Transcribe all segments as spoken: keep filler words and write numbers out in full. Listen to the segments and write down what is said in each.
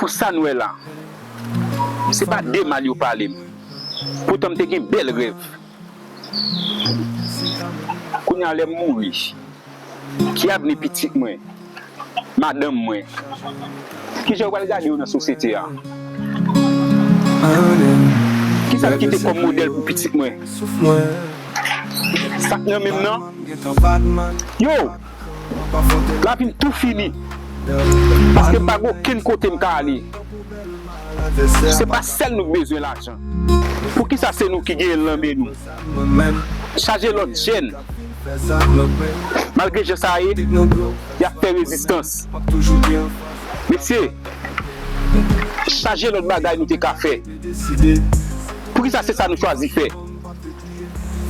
Sa n wè la, se pa de mal yo pale m. Poutan m te gen bèl rèv. Kounye a lè m mouri, ki avni pitit mwen, madanm mwen? Kijan yo pral gade yo nan sosyete a? Kisa m kite kòm modèl pou pitit mwen? Sa k nan men m nan? Yo! Lavi m tou fini. Paske m pa gen okenn kote m ka ale. Se pa sèl nou k bezwen lajan. Poukisa se nou ki genyen l nan men nou? Chaje lòt jèn. Malgre jan sa ye, y ap fè rezistans. Mesye, chaje lòt bagay nou te ka fè. Poukisa se sa nou chwazi fè?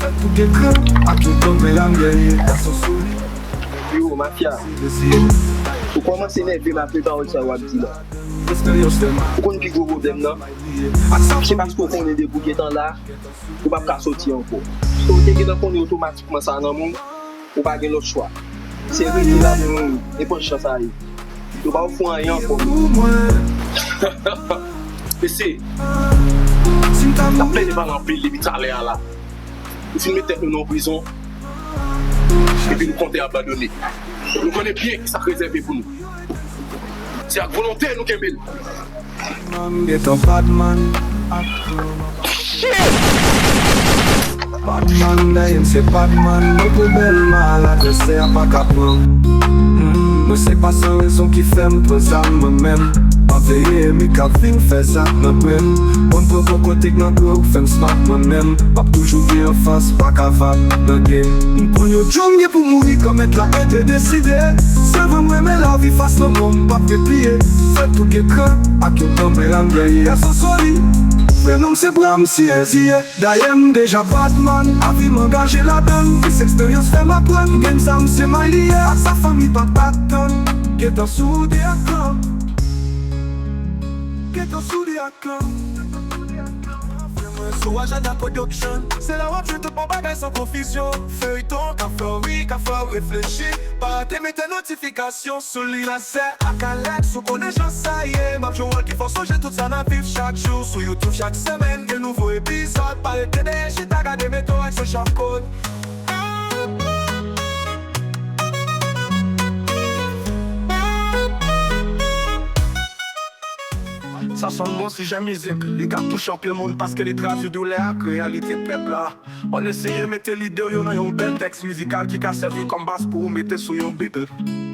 Fè tout ekran ak yon tanpè lam dèyè. Yo, mafya, ou kòmanse nève m ak pawòl sa w ap di la. Ou konn pi gwo pwoblèm nan? Se paske w konnen depi w gentan la, ou p ap ka soti ankò. Ou te gentan konnen otomatikman sa nan men w, ou pa gen lòt chwa. Se rete la pou mouri, e pa chans a ye. Yo pa ofri w anyen ankò menm. Mesye, n ap plede pale anpil depi talè a la. Nou fin met tèt nou nan yon prizon, epi nou konte abandone. Nou konnen byen kisa k rezève pou nou. Se ak volonte nou kenbe l. Badman, dèyè m se badman, mwen pi bèl mal, advèsè a pa ka pran m. Mwen se pa san rezon ki fè m pran zam mwen menm. M ap veye enmi k ap vin fè zak nan men m. Bon poko kote k nan dlo k fè m smak mwen menm. M ap toujou gen anfans, pa ka vag nan game. M pran yon djong pou mouri kòm mèt la te deside. Se vre m renmen lavi fas lanmò m p ap repliye. Fè tout gen kran ak yon tanpè lam dèyè. Pèsonn soli, prenon m se Bram si eziye. Dayè m deja badman, avi m angaje ladan l. Plis eksperyans fè m aprann, game sa m se may li ye. Ak sa fanmi pa t atann. Gentan sou de ak klan. Gentan sou de ak klan. Sou Ajanda Production. Se la w ap jwenn tout bon bagay san konfizyon. Feyton ka fè w ri, ka fè w reflechi. Pa rate mete notifikasyon sou li. Nasè ak Alex, ou konnen jan sa ye. M ap jwe wòl ki fè w sonje tout sa n ap viv chak jou. Sou YouTube chak semèn, gen nouvo epizòd. Pa rete dèyè chita gade Meto ak Sochapkod. Sa sonn bon sijè mizik, li ka touche anpil moun paske li tradui doulè ak reyalite pèp la. Ann eseye mete lide w yo nan yon bèl tèks mizikal ki ka sèvi kòm baz pou ou mete sou yon bit.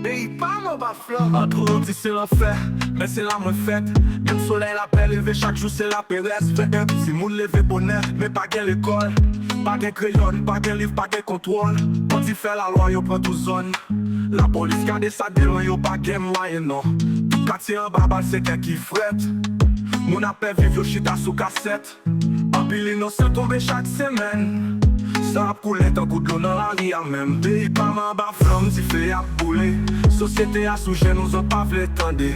Peyi pa m anba flanm. Antwo yo di se lanfè, men se la mwen fèt. Menm solèy la pè leve, chak jou se laperèz. Fè en timoun leve bonè, men pa gen lekòl. Pa gen kreyòn, pa gen liv, pa gen kontwòl. Bandi fè lalwa, yo pran tou zòn. Lapolis gade sa de lwen, yo pa gen mwayen non. Tout katye anba bal, se kè ki frèt. Moun ap pè viv, yo chita sou kasèt. Anpil inosan tonbe chak semèn. San ap koule tankou dlo nan lari a menm. Peyi pa m anba flanm, dife ap boule. Sosyete a sou jenou, zòt pa vle tande.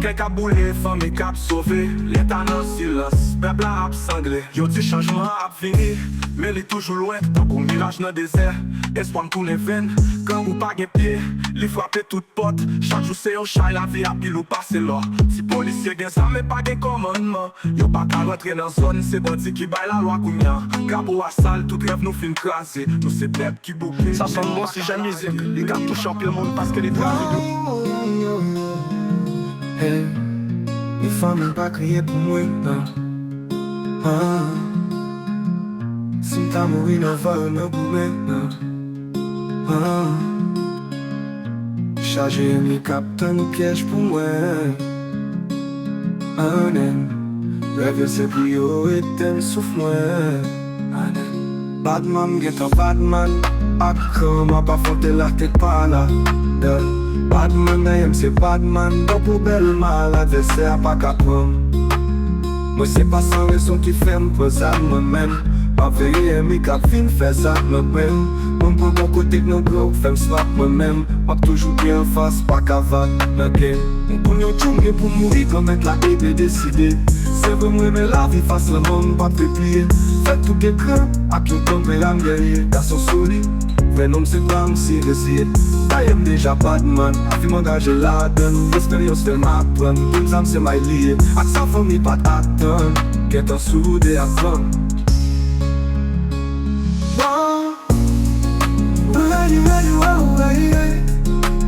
Kè k ap boule, fanmi k ap sove. Leta nan silans, pèp la ap sangle. Yo di chanjman ap vini, men li toujou lwen. Tankou miraj nan dezè, espwa m tounen venn. Grangou pa gen pye, li frape tout pòt. Chak jou se yon chay, lavi a pile ou pase lò. Ti polisye gen zam, men pa gen kòmandman. Yo pa ka rantre nan zòn, se bandi ki bay lalwa kounya. Drapo a sal, tout rèv nou fin kraze. Nou se pèp ki bouke. Sa sonn bon sijè mizik, li ka touche anpil moun paske li tradui. Hey, mi fanmi pa kriye pou mwen non. Ah. Si m ta mouri nan vòl nan goumen nan. Ah. Chaje enmi k ap tann pyèj pou mwen. Amen. Rèv yo se pou yo etèn souf mwen. Amen. Badman m gentan badman. Ak kran m ap afwonte la tèt pa la. Dèl. Badman dèyè m se badman. Bon pou bèl mal advèsè a pa ka pran m. Mwen se pa san rezon ki fè m pran zam mwen menm. M ap veye enmi k ap vin fè zak nan men m. Mwen pran bon kote k nan dlo k fè m swaf mwen menm. M ap toujou gen anfas, pa ka vag nan game. M konn yon djong gen pou mouri, Granmèt la ede deside. Se vre m renmen lavi fas lanmò m p ap repliye. Fè tout ekran ak yon tanpè lam dèyè. Gason solid. Prènom se Bamsi Reziye. Dayè m deja badman, avi m angaje ladann. Eksperyans fè m aprann, pran zam se may li ye. Ak sa fanmi pa t atann. Gentan soude ak plan.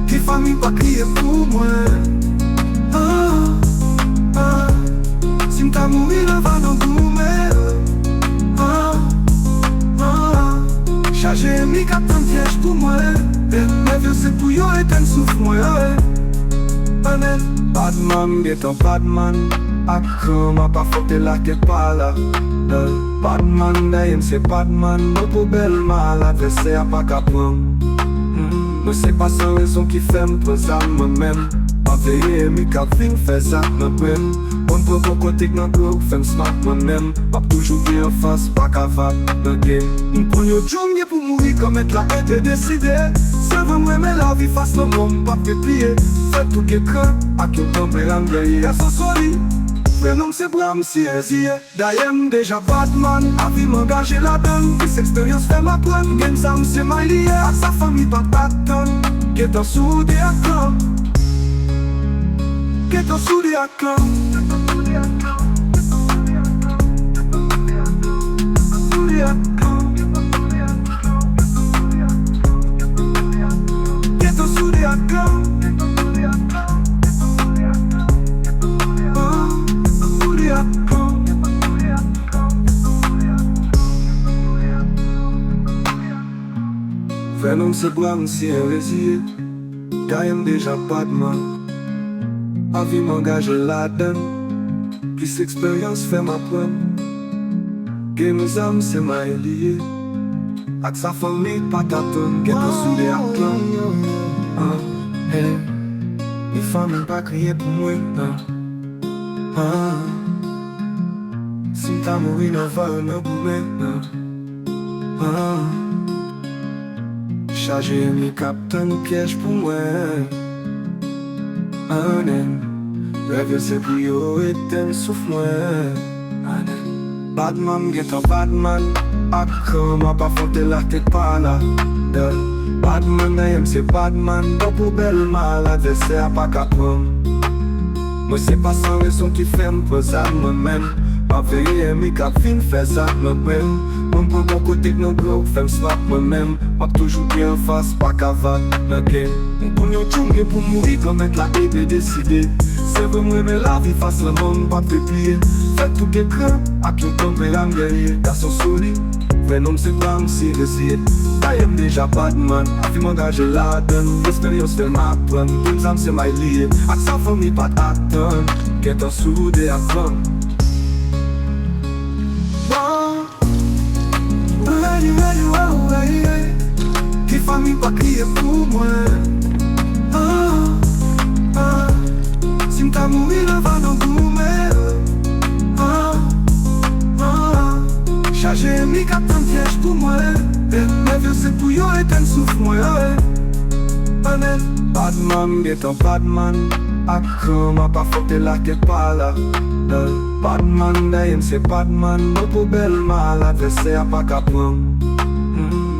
Ki fanmi pa kriye pou mwen. Ah, ah. Si m ta mouri nan va nan goumen. Ah, ah. Chaje enmi k ap tann pyèj pou mwen. Rèv yo se pou yo etenn souf mwen. Amen. Badman, m gentan badman. Ak kran m ap afwonte la tèt pa la. Badman, dayè m se badman. Mwen pwobèl mal, advèsè a pa ka pran m. Mwen se pa san rezon ki fè m pran zam mwen menm. M ap veye enmi k ap vin fè zak nan grenn. Konn pran bon kote k nan dlo k fè m smak mwen menm. M ap toujou gen anfas, pa ka vag nan game. M konn yon djong gen pou mouri, Granmèt la ede deside. Sèlman m renmen lavi fas lanmò, m p ap repliye. Fè tou gen kran ak yon tanperang gèye. Gason solid, prènom se Bamsi Reziye. Dayè m deja badman, avi m angaje ladann. Plis eksperyans fè m aprann. Gen zam se may li ye, ak sa fanmi pa t atann. Gentan soude ak plan. Gentan soude ak plan. Soude ak plan. Gentan soude ak plan. Ah, soude ak plan. Vrè non m se Bamsi Reziye. Dayè m deja badman. Avi m angaje ladann. Plis eksperyans fè m aprann. Gen zam se may li ye. Ak sa fanmi pa t atann. Gentan soude ak plan. Ah, hey. Ni fanmi pa kriye pou mwen, non. Ah. Si m ta mouri nan va nan goumen, non. Ah. Chaje enmi k ap tann pyèj pou mwen. Amen. Rèv yo se pou yo etenn souf mwen. Amen. Badman, m gentan badman. Ak kran m ap afwonte la tèt pa la. Badman, dayè m se badman. Mwen pwobèl mal, advèsè a pa ka pran m. Mwen se pa san rezon ki fè m pran zam mwen menm. M ap veye enmi k ap vin fè zak nan grenn. Mwen pran bon kote k nan dlo k fè m smak mwen menm. M ap toujou gen anfas, pa ka vag nan game. M konn yon djong gen pou mouri, Granmèt la ede deside. Se vre m renmen lavi fas lanmò, m p ap repliye. Fè tou gen kran ak yon tanperang gèye. Gason solid, vrè non m se Bamsi Reziye. Dayè m deja badman, avi m angaje ladann. Eksperyans fè m aprann, gen zam se may li ye. Ak sa fanmi pa t atann. Gentan soude ak plan. Ki fanmi pa kriye pou mwen. Ah, ah. Si m ta mouri nan va nan goumen. Ah, ah. Chaje enmi k ap tann pyèj pou mwen. Rèv yo se pou yo etenn souf mwen. Amen. Badman, m gentan badman. Ak kran m ap afwonte la tèt pa la. Badman, dayè m se badman. Mwen pwobèl mal, advèsè a pa ka pran m.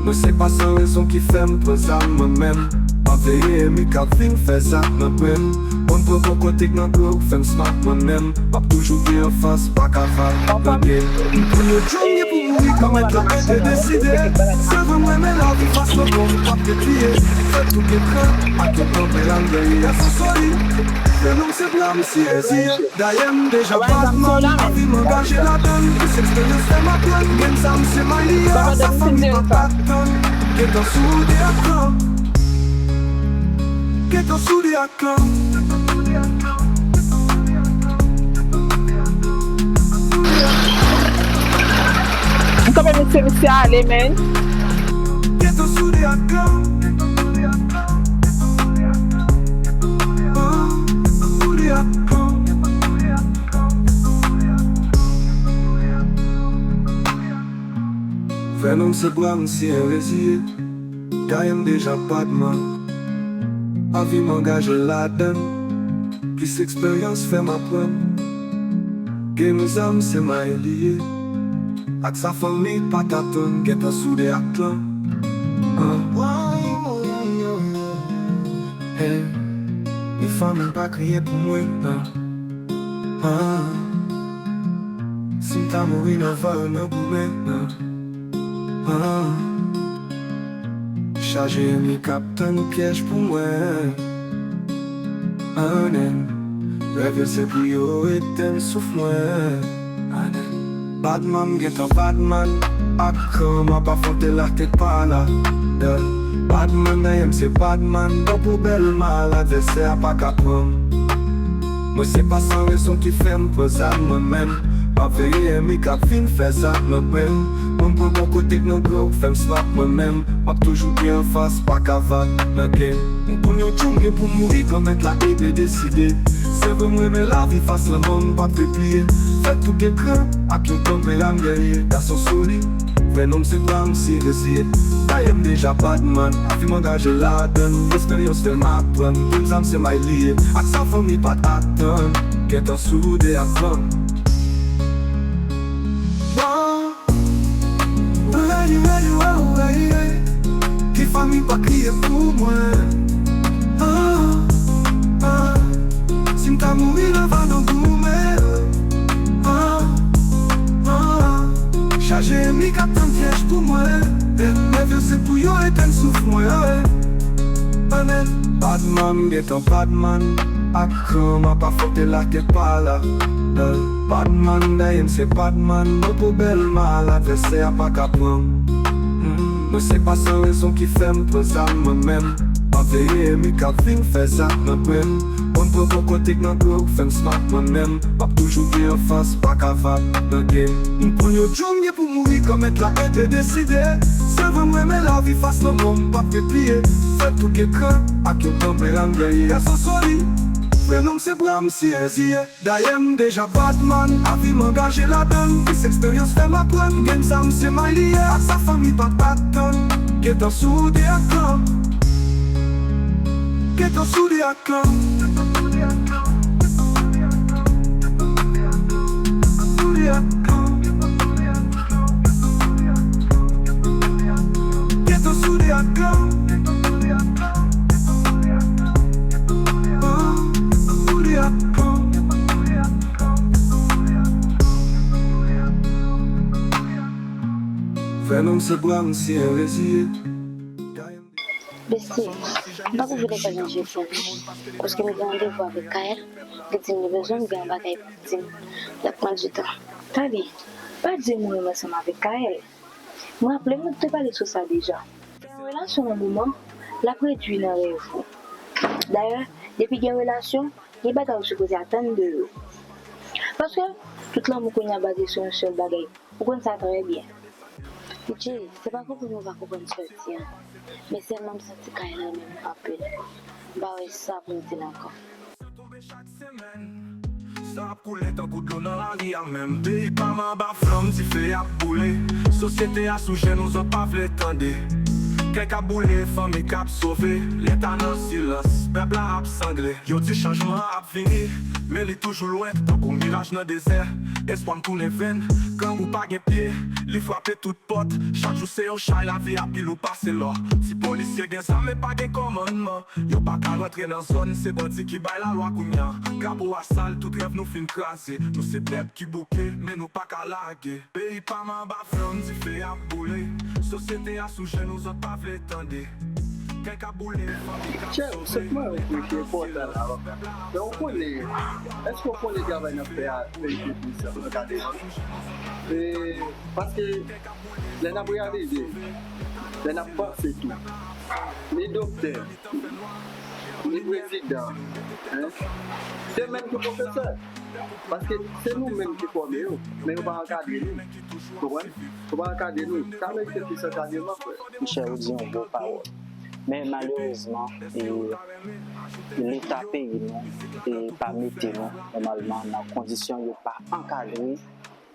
Mwen se pa san rezon ki fè m pran zam mwen menm. M ap veye enmi k ap vin fè zak nan grenn. Mwen pran bon kote k nan dlo k fè m smak mwen menm. M ap toujou gen anfas, pa ka vag nan game. M konn yon djong gen pou mouri, Granmèt la ede deside. Se vre m renmen lavi fas lanmò, m p ap repliye. Fè tou gen kran ak yon tanperang gèye. Gason solid, vrè non m se Bamsi Reziye. Dayè m deja badman, avi m angaje ladann. Plis eksperyans fè m aprann. Gen zam se may li ye, ak sa fanmi pa t atann. Gentan soude ak plan. Gentan soude ak plan. M kanpe mesye, mesye ale, men. Gentan soude ak plan. Ah, soude ak plan. Vrè non m se Bamsi Reziye. Dayè m deja badman. Avi m angaje ladann. Plis eksperyans fè m aprann. Gen zam se may li ye. Ak sa fanmi pa t atann, gentan soude ak plan. Ah. Fanmi pa kriye pou mwen, non. Ah. Si m ta mouri nan vòl, nan goumen, non. Ah. Chaje ènmi k ap tann pyèj pou mwen. Amen. Rèv yo se pou yo etenn souf mwen. Amen. Badman, m gentan badman, ak kran m ap afwonte latèt pa la. Badman, dèyè m se badman, bon pou bèl mal, advèsè a pa ka pran m. Mwen se pa san rezon ki fè m pran zam mwen menm. M ap veye ènmi k ap vin fè zak nan men m. Mwen pran bon kote k nan dlo k fè m smart mwen menm. M ap toujou gen anfas, pa ka vat nan gen. M konn yon djoungle pou mouri, Granmèt la ede deside. Se vre m renmen lavi fas lanmò, m p ap repliye. Fè tout ekran ak yon tanperè m gèrye. Gason solid, vrè non m se Bram si reziye. Dayè m deja badman, avi m angaje ladann. Esperyans fè m aprann, plim zam se may li ye. Ak sa fanmi pa t atann, gentan soude ak kran. Ready, ready, wow, hey, hey. Ki fanmi pa kriye pou mwen. Ah, ah. Si m ta mouri nan vòl, nan goumen. Ah, ah. Chaje ènmi k ap tann pyèj pou mwen. Rèv yo se pou yo etenn souf mwen. Amen. Badman, m gentan badman. Ak kran m ap afwonte latèt pa la. Badman, dèyè m se badman, bon pou bèl mal, advèsè a pa ka pran m. Mwen se pa san rezon ki fè m pran zam mwen menm. M ap veye ènmi k ap vin fè zak nan men m. Mwen pran bon kote k nan dlo k fè m smart mwen menm. M ap toujou gen anfas, pa ka vat nan gen. M pran yon djoungle pou mouri, Granmèt la ede deside. Se vre m renmen lavi fas lanmò, m p ap repliye. Fè tout ekran ak yon tanperè m gèrye. Gason solid, vrè non m se Bram si reziye. Dayè m deja badman, avi m angaje ladann. Plis eksperyans fè m aprann, gen zam se may li ye. Ak sa fanmi pa t atann, gentan soude ak kran. Gentan soude ak kran. Soude ak kran. Gentan soude ak kran. Ah, soude ak kran. Vrè non m se Bram si reziye. Bestie, m pa pou vin nan kay manje fèm. Paske m gen randevou avèk Kael, li di m li bezwen m, gen yon bagay pou l di m. L ap pran ditan. Tande, pa di m ou renmen ansanm avèk Kael. M raple m nou te pale sou sa deja. Fè yon relasyon nan moman, l ap redui nan rèv ou. Dayè, depi gen relasyon, gen bagay ou sipoze atann de yo. Paske tout lanmou kounye a baze sou yon sèl bagay. Ou konn sa trè byen. Jay, se pa konprann ou pa konprann sa w di an. Men sèlman m santi Kael renmen m anpil. M pa wè sa pou m di l ankò. San ap koule tankou dlo nan lari a menm. Peyi pa m anba flanm, dife ap boule. Sosyete a sou jenou, zòt pa vle tande. Kè k ap boule, fanmi k ap sove. Leta nan silans, pèp la ap sangle. Yo di chanjman ap vini, men li toujou lwen, tankou miraj nan dezè. Espwa m tounen venn, grangou pa gen pye, li frape tout pòt. Chak jou se yon chay, lavi a pile ou pase lò. Ti polisye gen zam, men pa gen kòmandman. Yo pa ka rantre nan zòn, se bandi ki bay lalwa kounya. Drapo a sal, tout rèv nou fin kraze. Nou se pèp ki bouke, men nou pa ka lage. Peyi pa m anba flanm, dife ap boule. Sosyete a sou jenou, zòt pa vle tande. Kè k ap boule, fanmi k ap sove. Chèf, se pwen ou ki enpòtan la. Donk, ou konnen, èske ou konnen travay n ap fè a, peyi pou plis ankadreman? E, paske, lè n ap reyalize, lè n ap panse tou, ni doktè, ni prezidan, en, se menm ki pwofesè. Paske se nou menm ki fòme yo, men yo pa ankadre nou. Konprann? Yo pa ankadre nou. Sa merite plis ankadreman, frè. Monchè, ou di yon gwo pawòl. Men malerezman, e, leta peyi nou, e, pa mete nou nòmalman nan kondisyon, yo pa ankadre,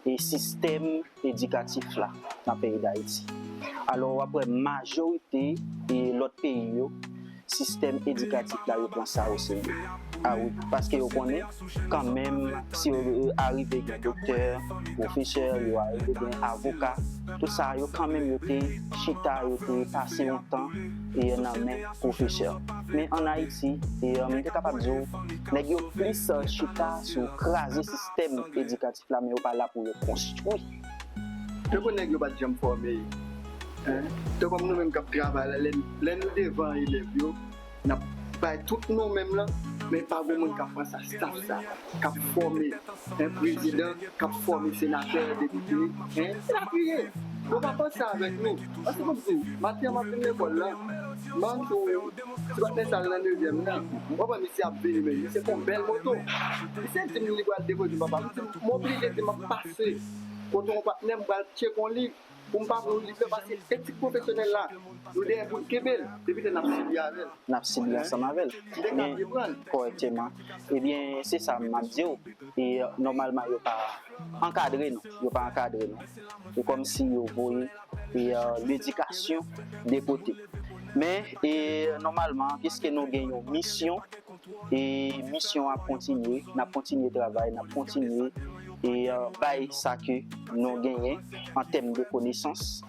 e, sistèm edikatif la nan peyi Dayiti. Alò, w ap wè majorite, e, lòt peyi yo, sistèm edikatif la, yo pran sa oserye. A wi, paske yo konnen, kanmenm, si yo, yo arive gen doktè, pwofesè, yo arive gen avoka, tout sa yo, kanmenm, yo te chita, yo te pase yon tan, e nan men pwofesè. Men ann Ayiti, e, m te kapab di w, nèg yo plis, e, chita sou kraze sistèm edikatif la, men yo pa la pou yo konstwi. Tankou nèg yo pa t janm fòme yo. Tankou nou menm k ap travay la, lè, lè nou devan elèv yo, n ap bay tout nou menm lan, men pa gen moun k ap pran sa, staff sa, k ap fòme, en, prezidan, k ap fòme senatè, depite, en, elatriye. Yo pa panse avèk nou. Paske m ap di w, maten an m ap vin lekòl la, m antre yon ti patnè sa l nan nevyèm nan. W ap wè misye ap vini, men misye gon bèl moto. Misye di m li pral depoze papa m, m di m, m oblije di m ap pase kote yon patnè m pral tcheke yon liv. Pou m pa pran yon liv la, paske etik pwofesyonèl la, nou dèyè pou n kenbe l, depi lè n ap sibi avè l. N ap sibi ansanm avè l. Men, kòrèkteman. Ebyen, se sa m ap di w. E, nòmalman, yo pa ankadre nou. Yo pa ankadre nou. Se kòmsi yo voye, e, ledikasyon de kote. Men, e, nòmalman, piske nou gen yon misyon, e misyon an ap kontinye, n ap kontinye travay, n ap kontinye, e, bay sa ke nou genyen an tèm de konesans.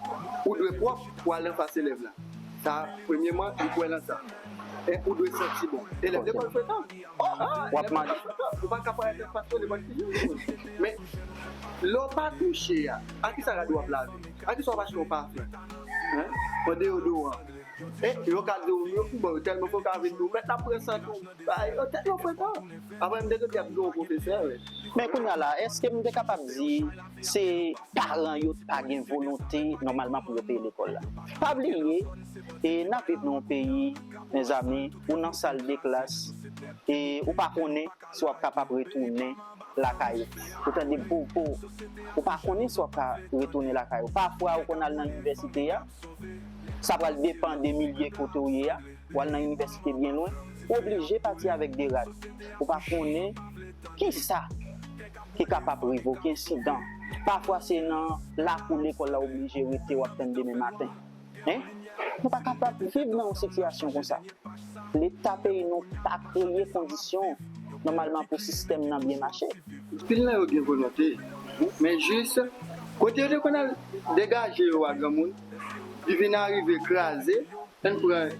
Ou dwe pwòp pou al anfas elèv la. Sa, premyeman, li kwè nan sa. E ou dwe santi bon. Elèv lekòl frekan. W ap mande. Ou pa ka parèt anfas yo nenpòt ki jou. Men, lè w pa touche a, a kisa rad ou ap lave? A kisa w ap achte yon pafen? An deyodoran. E yo ka di w, yo, bon, yo tèlman fò ka vin di w, mèt la pran sant ou. Ay, yo tèlman frekan. Apre m te tande y ap di w pwofesè, wi. Men kounye a la, èske m te kapab di se paran yo pa gen volonte nòmalman pou yo peye lekòl la? Pa bliye, e n ap viv nan yon peyi, mezanmi, ou nan sal de klas, e ou pa konnen si w ap kapab retounen lakay ou. Ou tande popo, ou pa konnen si w ap ka retounen lakay ou. Pafwa, ou konn al nan inivèsite a, sa pral depann de milye kote w ye a. W al nan inivèsite byen lwen, ou oblije pati avèk de rad. Ou pa konnen kisa ki kapab rive w, ki ensidan. Pafwa, se nan lakou lekòl la w oblije rete, w ap tann demen maten. Hein? Nou pa kapab viv nan yon sitiyasyon konsa. Leta peyi nou pa kreye kondisyon nòmalman pou sistèm nan byen mache. Pil nan yo gen volonte, men jis kote yo te konn al degaje yo a granmoun, li vin arive kraze, ann pran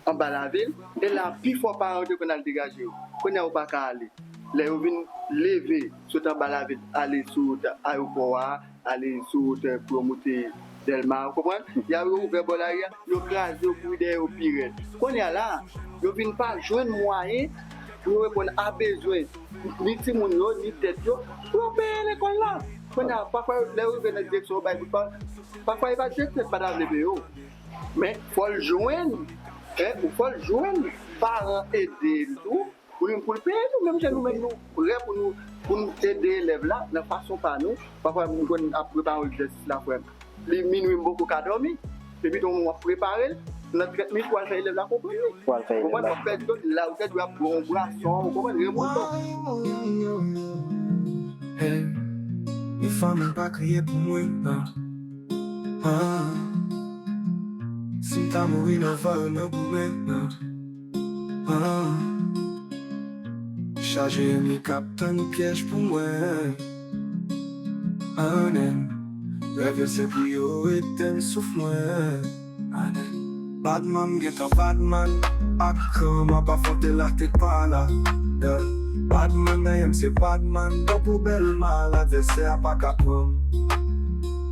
anba lavil, e la pifò paran yo te konn al degaje yo. Kounye a yo pa ka ale. Lè yo vin leve sot anba lavil, ale sou wout ayewopò a, ale sou wout, eh, pou yo moute Dèlma, ou konprann? Y a yo ouvè bò lari a, yo kraze, yo kouri dèyè yo pi rèd. Kounye a la, yo vin pa jwenn mwayen pou yo reponn a bezwen ni timoun yo, ni tèt yo, pou yo peye lekòl la. Kounye a, pafwa, lè yo rive nan direksyon, yo bay kout pawòl. Pafwa, e pa direktè ki pa ta vle peye yo. Men, fò l jwenn, en, ou fò l jwenn paran ede l tou. Pou li, pou l peye nou, menm jan nou menm nou prè pou nou, pou nou ede elèv la nan fason pa nou. Pafwa, nou konn ap prepare egzèsis la, frè m. Li minwi, m poko ka dòmi. Epi tou, w ap prepare l. Nan trant minit, w al fè elèv la konprann li. W al fè elèv la konprann. W ap pèdi tan, la, ou te dwe ap bwè yon bwason, ou konprann, remonte w. Hey, ni fanmi pa kriye pou mwen, non. Ah. Si m ta mouri nan vòl nan goumen, non. Ah. Chaje ènmi k ap tann pyèj pou mwen. Amen. Rèv yo se pou yo etenn souf mwen. Amen. Badman gentan badman, ak kan m ap afwonte la tèt pa la. Yeah. Badman nan men m se badman, nan poubèl mal advèsè a pa ka pran m.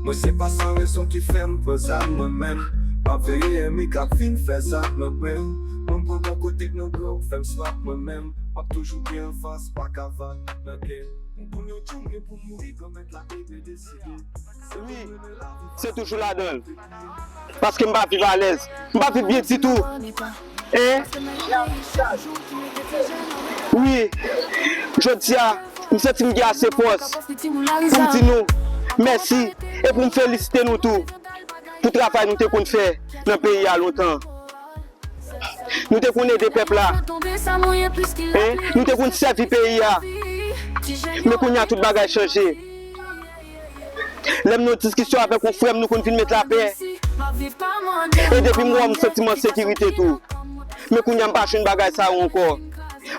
Mwen se pa san rezon ki fè m pran zam mwen menm. M ap veye ènmi k ap vin fè zak nan men m. Mwen pran bò kote k nan gwo fè m swaf mwen menm. M ap toujou gen anfas, pa ka vann nan gen. M konn yon djòl gen pou mouri, Granmèt la ede deside. Wi, se toujou ladan l. Paske m pa viv alèz. M pa viv byen ditou. Hein? Wi, jodi a, m santi m gen ase fòs pou m di nou mèsi e pou m felisite nou tou pou travay nou te konn fè nan peyi a lontan. Nou te konn ede pèp la. Hein? Nou te konn sèvi peyi a. Men kounye a, tout bagay chanje. Lè m nan diskisyon avèk yon frè m, nou konn vin met lapè. E depi m wè w, m santi m an sekirite tou. Men kounye a, m pa jwenn bagay sa yo ankò.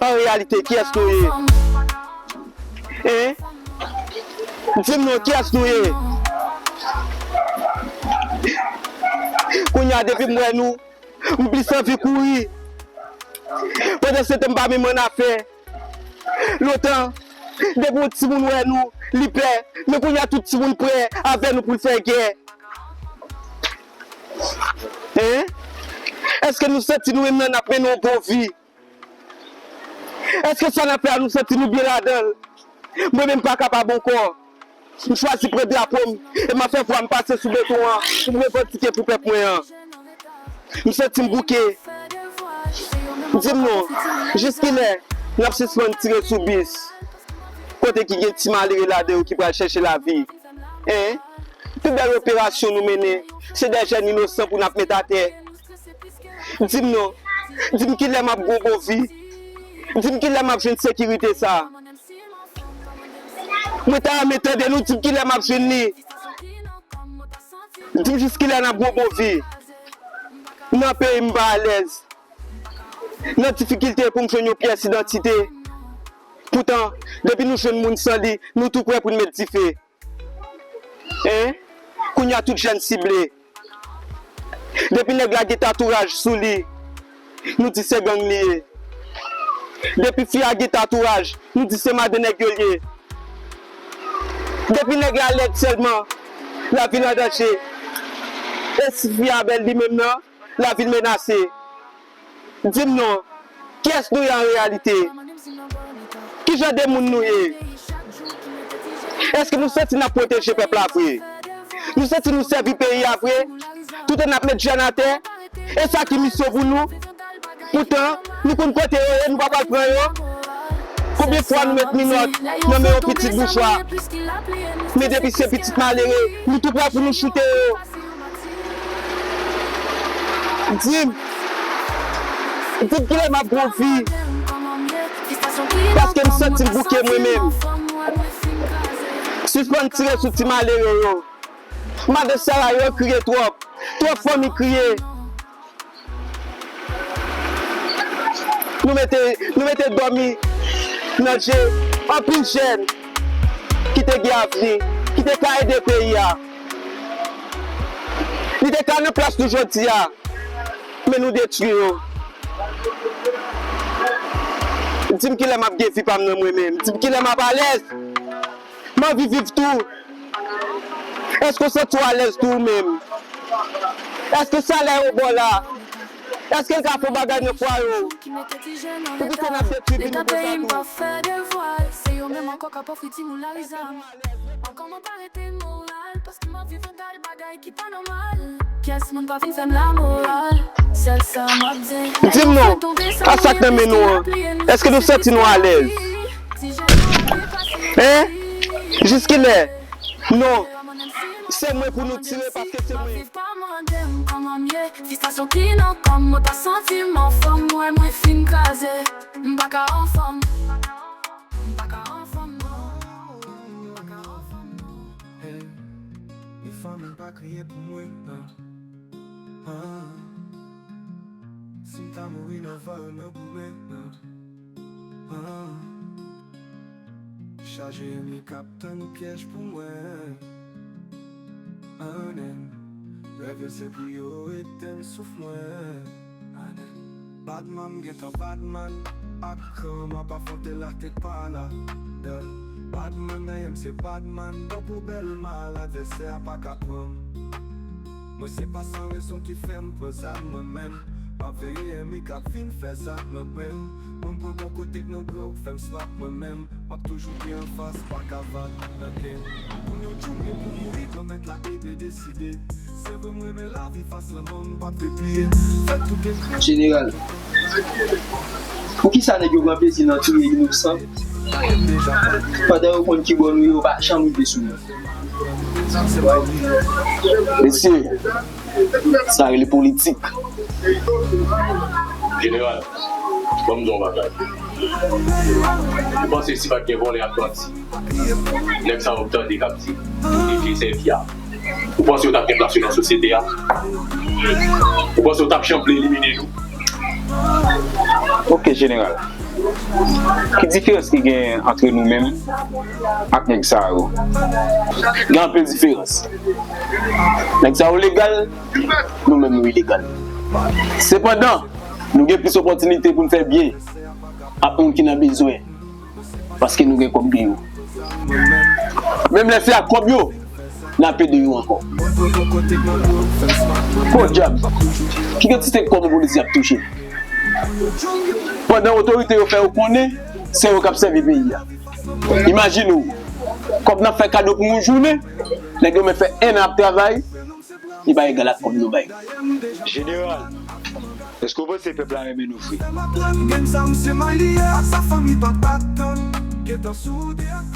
An reyalite, kiyès nou ye? Hein? Di m non, kiyès nou ye? Kounye a, depi m wè nou, M plis anvi kouri. Pandansetan m pa menm annafè. Lontan, depi yon timoun wè nou, li pè. Men kounye a tout timoun prè avè nou pou l fè gè. Hein? Èske nou santi nou menm nan n ap mennen yon bon vi? Èske sa n ap fè a nou santi nou byen ladan l? Mwen menm m pa kapab ankò. M chwazi pran drapo m e m ap fè vwa m pase sou beton an pou m revandike pou pèp mwen an. M santi m bouke. Di m non, jiskilè n ap sispann tire sou bis kote ki gen ti malere ladan yo ki pral chèche lavi? Hein? Pi bèl operasyon nou mennen, se de jèn inosan pou n ap met atè. Di m non. Di m kilè m ap gen yon bon vi. Di m kilè m ap jwenn sekirite sa. Mwen ta renmen tande nou di m kilè m ap jwenn li. Di m jis kilè n ap gen yon bon vi. Nan peyi m pa alèz. Nan difikilte pou m jwenn yon pyès idantite. Poutan, depi nou jwenn moun san li, nou tou prè pou n met dife. Hein? Kounye a tout jèn sible. Depi nèg la gen tatouraj sou li, nou di se gang li ye. Depi fi a gen tatouraj, nou di se madan nèg yo l ye. Depi nèg la lèd sèlman, lavi l an danje. E si fi a bèl li menm nan, lavi l menase. Di m non, kiyès nou ye an reyalite? Ki jan de moun nou ye? Èske nou santi n ap pwoteje pèp la vre? Nou santi nou sèvi peyi a vre? Toutan n ap met jèn atè? E sa ki misyon pou nou? Poutan, nou konn kote yo ye, nou pa pral pran yo. Konbyen fwa nou met minòt nan men yon pitit boujwa? Men depi se pitit malere, nou tou prè pou nou choute yo. Di m, di m kilè m ap gen yon vi, paske m santi m bouke mwen menm. Sispann tire sou ti malere yo. Madan Sara yo kriye twòp, twòp fanmi kriye. Nou mete, nou mete dòmi nan je anpil jèn ki te gen avni, ki te ka ede peyi a. Li te ka nan plas nou jodi a, men nou detwi yo. Di m kilè m ap gen vi pa m nan mwen menm. Di m kilè m ap alèz. M anvi viv tou. Èske w santi w alèz tou ou menm? Èske salè yo ba w la? Èske l ka fè yon bagay nan fwaye w? Poukisa n ap detwi vi nou konsa tou? Kiyès moun pa vin fè m lamoral? Sèl sa m ap di. Di m non, a sa k nan men nou an, èske nou santi nou alèz? Hein? Jiskilè? Non, se mwen pou nou tire paske se mwen. Viv pa mande m kòman m ye. Fistrasyon ki nan kò m, mwen pa santi m anfòm, mwen, mwen fin kraze. M pa ka anfòm. M pa ka anfòm, non. M pa ka anfòm, non. Hey, mi fanmi pa kriye pou mwen, non. Ah. Si m ta mouri nan vòl nan goumen, non. Ah. Chaje enmi k ap tann pyèj pou mwen. Amen. Rèv yo se pou yo etenn souf mwen. Amen. Badman, m gentan badman. Ak kan m ap afwonte la tèt pa la. Dèl badman, nan men m se badman. Ban poubèl mal, advèsè a pa ka pran m. Mwen se pa san rezon ki fè m pran zam mwen menm. M ap veye enmi k ap vin fè zak nan men m. Mwen pran bò kote k nan gwo fè m swaf mwen menm. M ap toujou gen anfas, pa ka vat nan ken. Moun yo tchoumi pou mouri, Granmèt la ede deside. Se vre m renmen lavi fas lanmò, m p ap repliye. Fè tout ekri. Jeneral, poukisa nèg yo pran plezi nan touye inosan? Pandan yo konn ki bò nou ye, yo pa janm rive sou nou. Mesye, sa rele politik. Jeneral, ban m di w yon bagay. Ou panse si pa t gen vòlè ak bandi, nèg sa yo w tande k ap di, yo te vye sèvi a. Ou panse yo t ap gen plas yo nan sosyete a? Ou panse yo t ap janm vle elimine nou? Ok, jeneral. Ki diferans ki gen ant nou menm ak nèg sa yo? Gen anpil diferans. Nèg sa yo legal, nou menm nou ilegal. Sepandan, nou gen plis opòtinite pou n fè byen ak moun ki nan bezwen, paske nou gen kòb gen yo. Menm lè se ak kòb yo, n ap ede yo ankò. Podyab, ki kantite kòb yon polisye ap touche? Pandan otorite yo fè yo konnen se yo k ap sèvi peyi a. Imajine w, kòb n ap fè kado pou yon jounen, nèg yo mèt fè enn an ap travay, li pa egal ak kòb nou bay. Jeneral, èske w panse pèp la renmen nou vre? Lè m aprann gen zam se may li ye ak sa fanmi pa t atann. Gentan sou de ak